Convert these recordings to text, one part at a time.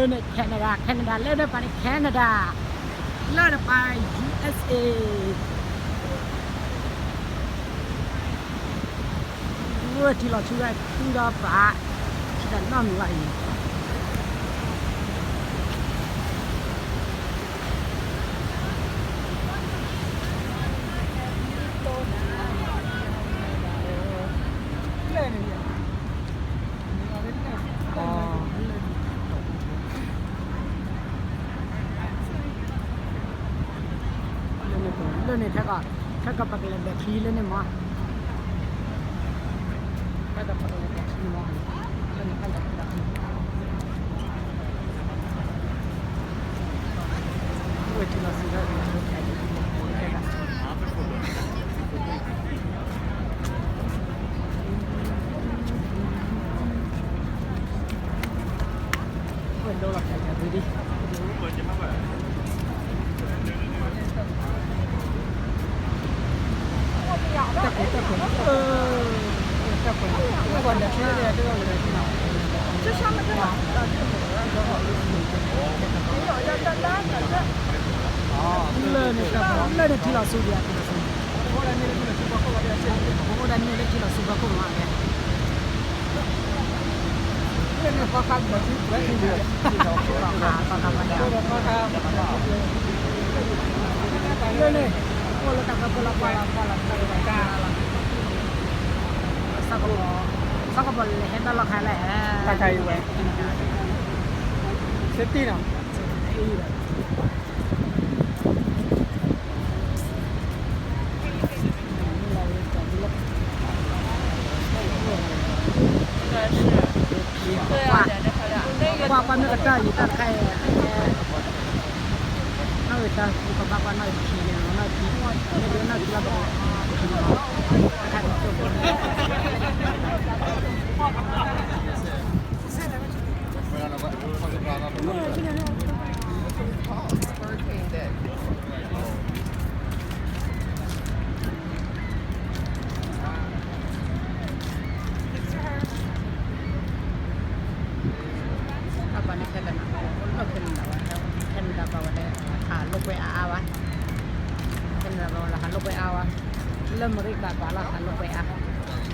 လၢန့ၣ် Canada, Canada, လၢန့ၣ်ပၤန့ၣ် Canada, လၢန့ၣ်ပၤ U S A, ဝဲထံလီၤဆူဝဲ သူဒီးပၤ ထံတၢ်နီတမံၤဘၣ်အံၤ လၢန့ၣ် ထဲကီး ထဲကီးပကလဲၤဒၢးချံလၢန့ၣ်မး, ထဲကီးပကလဲၤဒၢးချံမး, လၢန့ၣ်ဖဲလဲၤဒၢးချံ ဝဲထံလီၤဆူ ဝဲဒိလီၤ တၢ်ယၤဒ် တၢ်ကိၢ်တၢ်ကိၢ် တၢ်ကိၢ် တၢ်ကိၢ် လၢန့ၣ် လၢန့ၣ်ထံလီၤဆူဒံး ထံလီၤဆူ ပအိၣ်ဒၣ်န့ၣ်လၢထံလီၤဆူဖီခိၣ်မး လၢန့ၣ် အိၣ်လၢတၢ်ကပၤလီၤ ပှၢ်လီၤ ပှၢ်လီၤ ဆၣ်ကပီၤ ဆၣ်ကပီၤလဲၤဟဲတၢ်လီၢ်ခါလဲၣ် တၢ်ခါအံၤဝဲ safety နီၤ ကွၢ်ကွၢ်မ့ၢ်ကတၢၢ်လံတၢ်တခါအံၤ နီၣ်ဂံၢ်တၢ် ပကဘၣ်ကွၢ်နီၣ်ဂံၢ်ခံန့ၣ် နီၣ်ဂံၢ်ခံ မ့ၢ်ဒ်နီၣ်ဂံၢ်ခံလီၤ ပကဘၣ် တၢ်ပာ်န့ၣ် Canada အိၣ်လၢ Canada ဝဲ Canada ပာ်ဝဲဒၣ် ဟးလိာ်ကွဲအါအါဘၣ် Canada ပာ်ဝဲဒၣ် ဟးလိာ်ကွဲအါဝဲ လၢအမဲရကၤပာ်လၢဟးလိာ်ကွဲအါ လၢအမဲရကၤက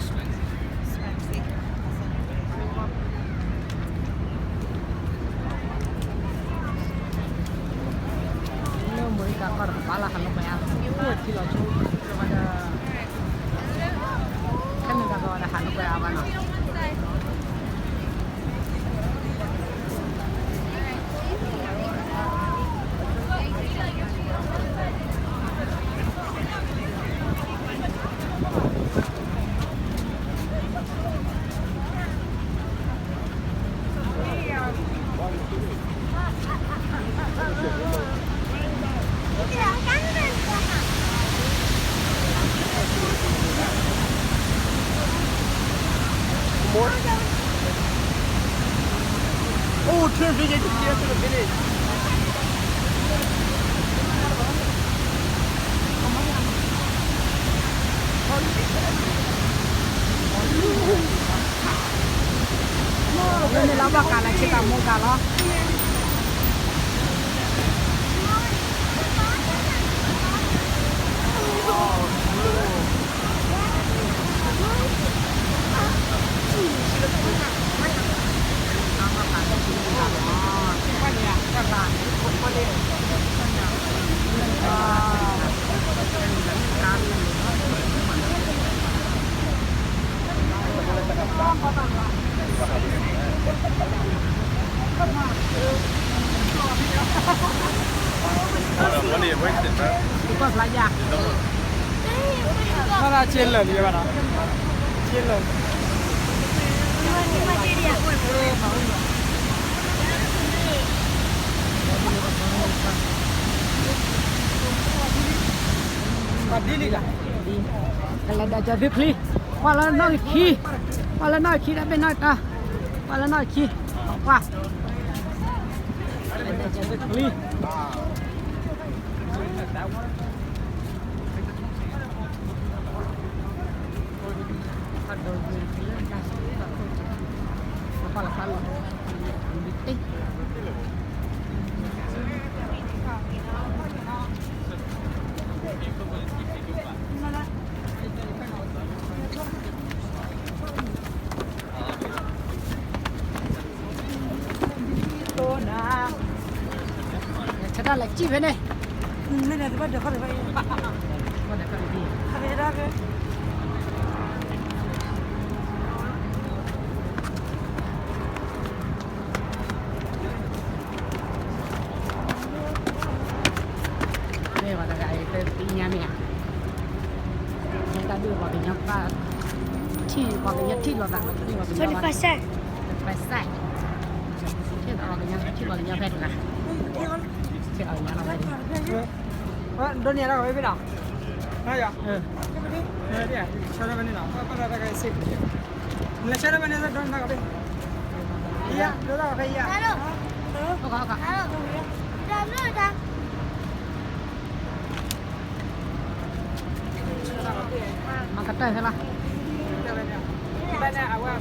ီၢ်တကပၤလၢဟးလိာ်ကွဲအါ အိၣ်ဝဲထံလီၤဆိ ဝဲဒၣ် Canada ပာ်ဝဲဒၣ်ဟးလိာ်ကွဲအါဘၣ်နီၤ More? Oh, turn video to the finish. လၢန့ၣ်လီၤဘၣ်ကးလၢဆ့ကၤမိၢ်ကၤလီၤ ဘၣ်ဆ့လၢာ်လံဘၣ်ဒီး ဆ့လၢာ် ပှၤဒ်လံဒီး ကလဲၤဒၣ်ကၠီသုချံ ပှၤလၢနီၣ်ဂံၢ်ခံ ပှၤလၢနီၣ်ဂံၢ်ခံ တၢ်ဘ့ၣ်နီၣ်တၢ် ပှၤလၢနီၣ်ဂံၢ်ခံ ပှၤ ကလဲၤဒၣ်ကၠီသုချံ ပှၤလၢသးလီၤ တ့ၢ် တၢ်လဲၤစံၣ်ဖဲန့ၣ်, မ့ၢ်လဲၤတဘၣ်ဒီးခီၣ်တဘၣ်အံၤ, ခီၣ်တဘၣ်အံၤ, မ့ၢ်ပှၤတဂၤအံၤ သ့ၣ်ညါမ့ၢ်ဧါ, မ့ၢ်တၢ်ဒုးပှၤကညီ, ထံၣ်ပှၤကညီထံၣ်လိာ်သး, ပှၤကညီ, ပှၤကညီထံၣ်ပှၤကညီဖဲတဂၤ, ထံၣ်ပှၤကညီလီၤဝဲ, ဒိးန့ၢ်တၢ်ကီဘ့ၣ်နီၤ, ဆၢထၢၣ်ဖဲန့ၣ်နီၤ, ဆၢထၢၣ်ဖဲန့ၣ်, ဒိးတၢ်ကီဖဲအံၤဧါ, မၤကတၢၢ်ဖဲလီၤ, အဝဲ,